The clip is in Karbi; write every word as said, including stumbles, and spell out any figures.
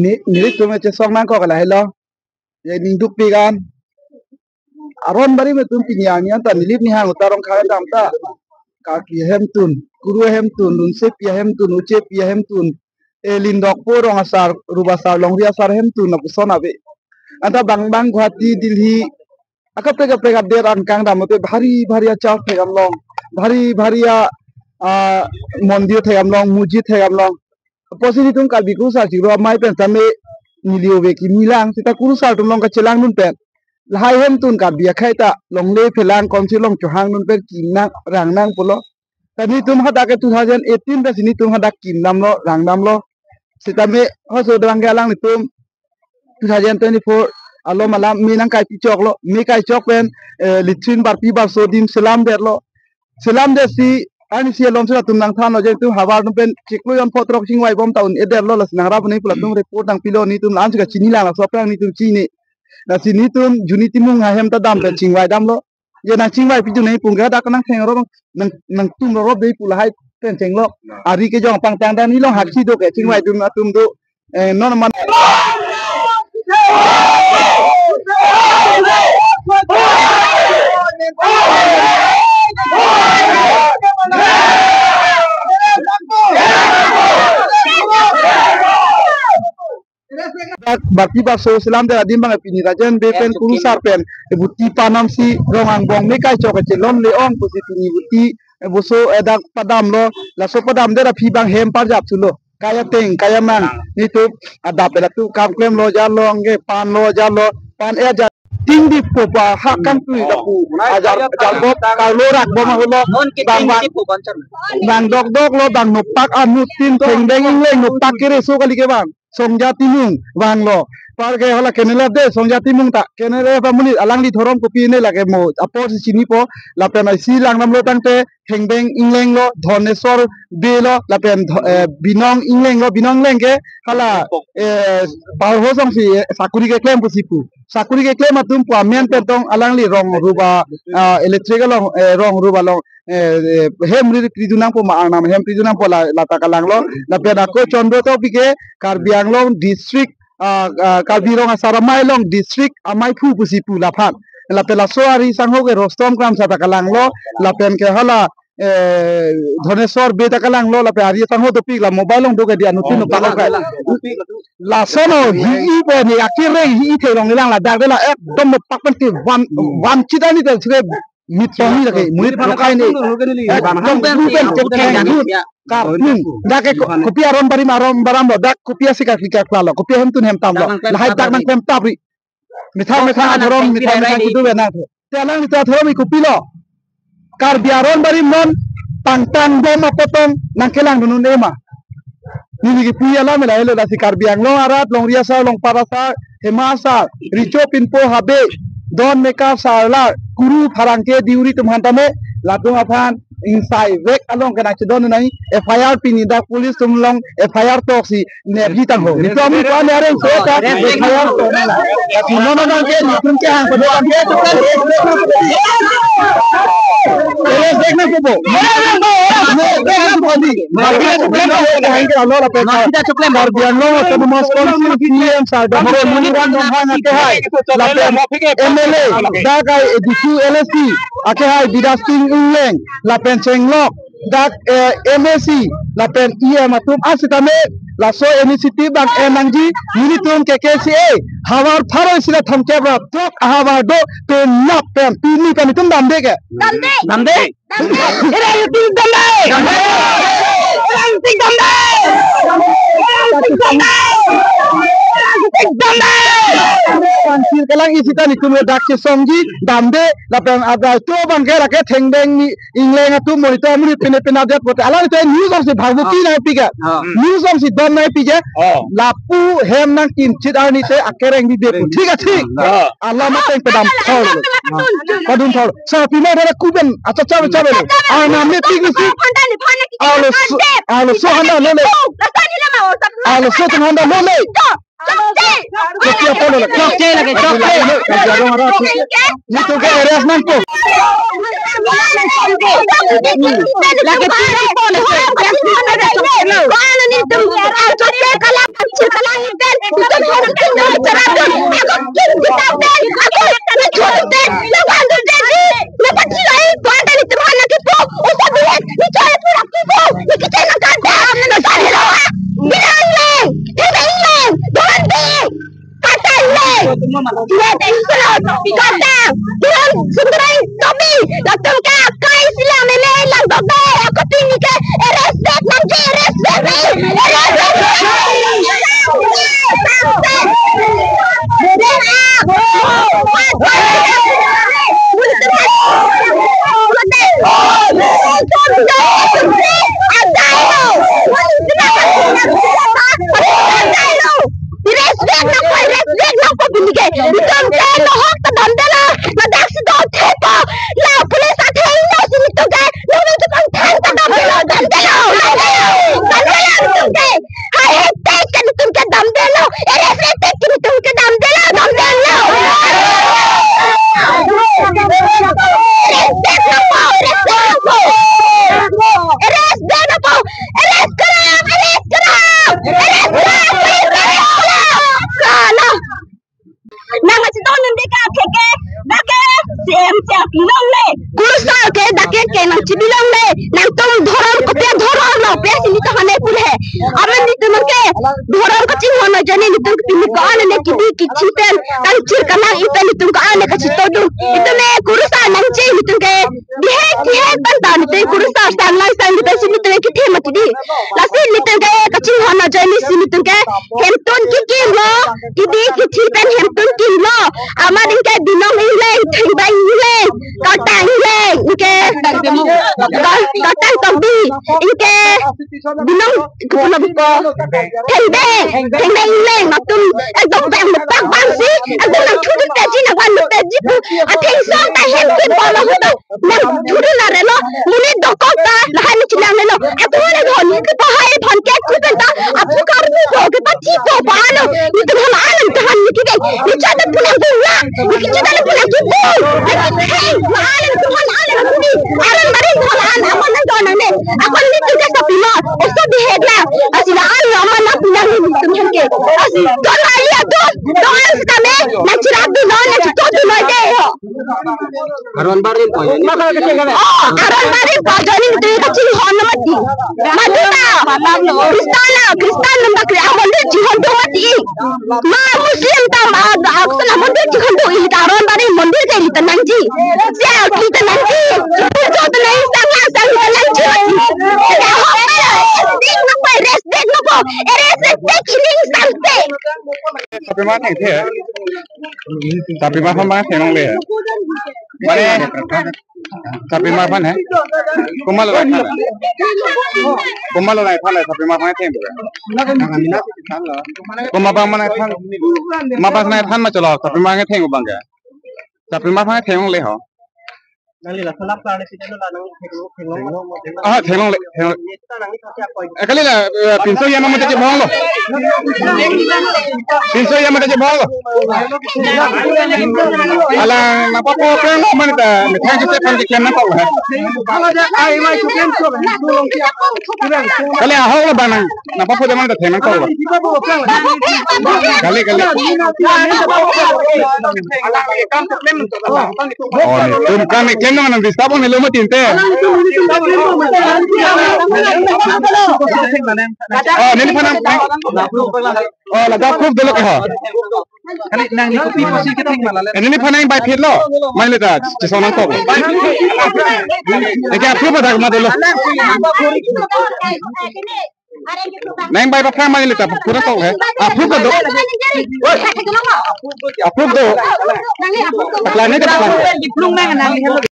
Ni, nelitum chesong nangkok lahelo. Ye ningduk pigan. Aron barim atum pini arni anta Nilip Nihang Uta Rongkhang dam ta. Karbi ahemtun, Kuru ahemtun, Runsepi ahemtun, Uchepi ahemtun, e Lindokpo Rong asar, Ruba asar, Longri asar ahemtun lapuson ave. Anta bang bang Guwahati, Delhi, akaprek kaprek adet angkang dam lote bhari bhari a church thekdam long, bhari bhari a, ah, mondir thekdam long, mujit thekdam long. Apotsi nelitum Karbi Kurusar chiklo amei pen tame neli ove kimi lang, seta Kurusar atum along kachelangdun pen, lahai ahemtun Karbi akhei ta longle phelang konsi along chohangdun pen kim nang rang nang pulo. Ta nelitum hadak ke two thousand eighteen ta si nelitum hadak kim damlo, rang damlo. Sitame halaso adang ke alanglitum two thousand twenty-four alom alam me nangkaipi choklo, me kai chok pen, eh, latrine barpi barso adim selam detlo. Selam det si, arnisi alom si latum nangthanlo je nelitum havar atum pen chiklo jon pho throk chingvai bom ta un-edetlo, lasi nangrap nangji pu latum report nangpilo, nelitum la-an si kachini lang, laso aphrang nelitum chini. Lasi nelitum Juni Timung ahem ta dam pen chingvai damlo. Je nangchingvai pidun nangji pu ke hadak nangtheng rop, nang, nangtum rop dei pu lahai pen chenglok. Ari kejong pangtang dan neli along haksi do ke chingvai atum atum do. Eh, non man. Dak barpi barso selam det adim abang pini Rajen Bey pen Kurusar pen, eh, buti panam si rong angbong me kai chok kachelon le-ong pusi pini buti, eh, boso, eh, dak padamlo, laso padam det aphi abang hem parjap thulo. Kai ateng, kai amang, nelitum adap ela tu kam klemlo, jarlo, anke panlo, jarlo, pan e jar. Tingdi po pa ha kangtui lapu, ajar, jar bop, karlo rak bom ahutlo, bang bang, bang dok dok lo, bang nopak anut tin, thengbeng ingleng, nopak kereso kali ke bang. Songja Timung vanglo. Par ke hala kenelep de, Songja Timung ta. Kenelep amonit alangli dhorom kopi ne lake mo. Apor si chinipo, lapen isi lang damlo tangte, thengbeng ingleng lo, Dhoneswar Bey lo, lapen dho-, eh, Binong ingleng lo, Binong ingleng ke, hala, eh, Parho song si, eh, sakuri keklem pusi pu. Sakuri keklem atum pu amen pen tong alangli Rong Ruba, ah, electric along, eh, Rong Ruba along, eh, eh, hem ri pridun nangpo ma, arnam hem pridun nangpo la, lata kalanglo. Lapen ako chondro topi ke Karbi Anglong district, ah, ah, Karbi Rong Asar Amei along district amei phu pusi pu laphan. Lapen laso ari sangho ke Rostom Kramsa ta kalanglo. Lapen ke hala, eh, Dhoneswar Bey ta kalanglo. Lapen ari sangho dopik la mobile along do ke di anuttin no palo kai. Lason o hi-i pen hi akireng hi-i theklong ilang ladak de la ekdom nopak pen ti van, van chita ni tel suke mit pong ni lake, muit rokai ni. Ekdom pen pen kekeng dun. Karnung. Dak ke ko-, kopi aron barim aron baram lo, dak kopi asi kaki kakla lo, kopi ahemtun hem tam lo. Lahai dak nangklem tap ri. Methang methang adhorom, methang methang kedo benang the. Te alanglitum adhorom ke kopilo? Karbi aron barim non pangtang bom apot tong nangkelangdun un-e ma? Neli kipu alam lahelo, lasi Karbi Anglong arat, Longri asar, Longpar asar, Hema asar, Richo Pinpo Habe, Don Meka Sarlar, Kuru Pharangke Deuri atum aphan tame, latum aphan ingsai vek along ke nangchedon nai, F I R pini dak police atum along F I R toksi nepji tangho. Nelitum ko ani areng so ta F I R to. Lasi non non ke nelitum kehang pada ke. Respect nangpo. Respect nangpo. Karbi Anglong Autonomous Council C E M sir Doctor Tuliram Ronghang akehai, lapen M L A dak ai A D C, L A C akehai Bidya Sing Engleng, lapen chenglok dak, eh, M A C lapen E M atum asitame laso initiative abang en nangji, nelitum K K C A havar pharo isi ra thomkep ra throk ahavar do, pen nap pen pini pen itum damde ke? Damde. Damde. Damde. Ere itum damde. Damde. Ere itum damde. Ere itum damde. Ere itum damde. Council kelang isi ta nelitum dak chesongji damde, lapen adai to abang ke lake thengbeng ni Engleng atum monitor muni pine pine adet pote. Alanglitum news along si bhagbo ki nangpi ke. Ah. News along si dom nangpi ke. Oh. Lapu hem nangkimchit arni te akereng bibe pu. Thik a thik. Ah. Alam ateng pedam thor. Padun thor. Sa pima dara kuben acha cha cha belo. Arnam me pik si. Arloso, arloso handa lo le. Arloso atum handa lo le. Chokche. Chokche apot lo. Chokche lake, chokche. Nelitum ke arrest nangpo. Lake, Kalang iten, itum hong kin no chara dun, ako kin kita pen, ako ni chun pen, na bandu jadi, na pati lai, tuan dan itum hana kipu, usa bilet, ni choi pura kipu, ni kita na kada, na sa helo ha. Bilang leng, hebe leng, doan be, kata leng. Bilet, kata, bilang sundrai tobi, latum ka kai sila mele lang dok de, ako pini ke, arrest back nangji, arrest back, arrest back. Respect na koi, respect na ko pini ke. Itum ke nohok ta damdelo. Ladak si do thepo. La police atheng no si itum ke. Nomi itum thang ta damdelo, damdelo, damdelo, damdelo itum ke. Hai hai tek kan itum ke damdelo. Arrest tek kan itum ke damdelo, damdelo. Respect na ko, respect na ko. Arrest na ko. Arrest karo, arrest karo. Arrest karo, arrest karo. Kalo. Nang kachetong nang deka keke, dake, C M chak long le. Kurusar ke dake ke nangchebi longle. Nangtum dhorom kopi dhorom lo, pe si nelitum hane pule. Amen nelitum ke dhorom kachinghon ajoine nelitum ke pini ko-an ne kidi kithi pen, kangchir kanang ipen nelitum ko-an ne kachito dun. Itum ne kurusar nangche nelitum ke. Bihek, bihek pen ta nelitum kurusar sang lang sang nelitum si nelitum ke kithi mati di. Lasi nelitum ke kachinghon ajoine si nelitum ke hemtun kikim lo, kidi kithi pen hemtun kim lo. Amat ingke binong ingleng, thengbang ingleng, kartang ingleng, ingke kar-, kartang tokbi, ingke binong kepulo buko. Thengbang, thengbang ingleng, latum ekdom bang lepak bang si, ekdom nangthu dun peji nangvan dun peji pu. Atheng song ta hem ke bolo hudo. Nangthu dun la relo, monit dokok ta, lahai ni chilang relo. Atu le dhon, ni ke pahai phon ke ku pen ta, apu karmi ko ke pati ko pa lo. Ni tu hal alam tahan ni ke, ni chada pulang pulang, ni ke chada pulang ke bol. Ni ke hei, la alam tu hal alam tu ni, alam bari hal alam aman nang don ne. Ako ni tu ke sapi lo, oso di het la. Asi la alam aman na pulang ni tu hen ke. Asi don ali atu, don kame, na chirap dun, na chito dun de ho. Aron barim po ya. Oh, aron barim po ajoine nelitum kachinghon mati. Mati ta. Kristan la, Kristan nang bakri amondir chinghon do mati. Ma Muslim ta ma aksan amondir chinghon do, ita aron barim mondir ke ita nangji. Sia ita nangji. Ita nang sang lang sang ita nangji mati. Ita hok na respect na po, respect na po. Respect ini sampai. Tapi mati the. Tapi ma aphan ma theklongle. Mane, Sapima aphan he. Komat lo nangthan? Komat lo nangthan le Sapima aphan theng. Komat abang ma nangthan? Komat abang nangthan ma cholo Sapima aphan theng abang ke. Sapima aphan theklongle ho. Nangli la salap klar le sida lo la nang theklong, theklong. Ah, theklongle, theklong. Kali la, eh, pinso ya mama tachi bhong lo. Pinso ya mama tachi bhong lo. Ala nangpapo pen lo mane ta methang si aphan keklem nangkok lo. Kali ahok lo bang nang, nangpapo de mane ta theng nangkok lo. Kali, kali. Oh, netum kan neklem nang disturb ne lo mati te. Oh, neliphan nang, oh, ladak proof dolo ke ho. Kali nangli kopi pusi ketheng ma la le. Eh, neliphan nang bai phit lo. Mane ta chesong nangkok. Eke proof ada ma dolo. Nang bai paphang mane ta proof nangkok he. Ah, proof do. Ah, proof do. Paklang ne paklang.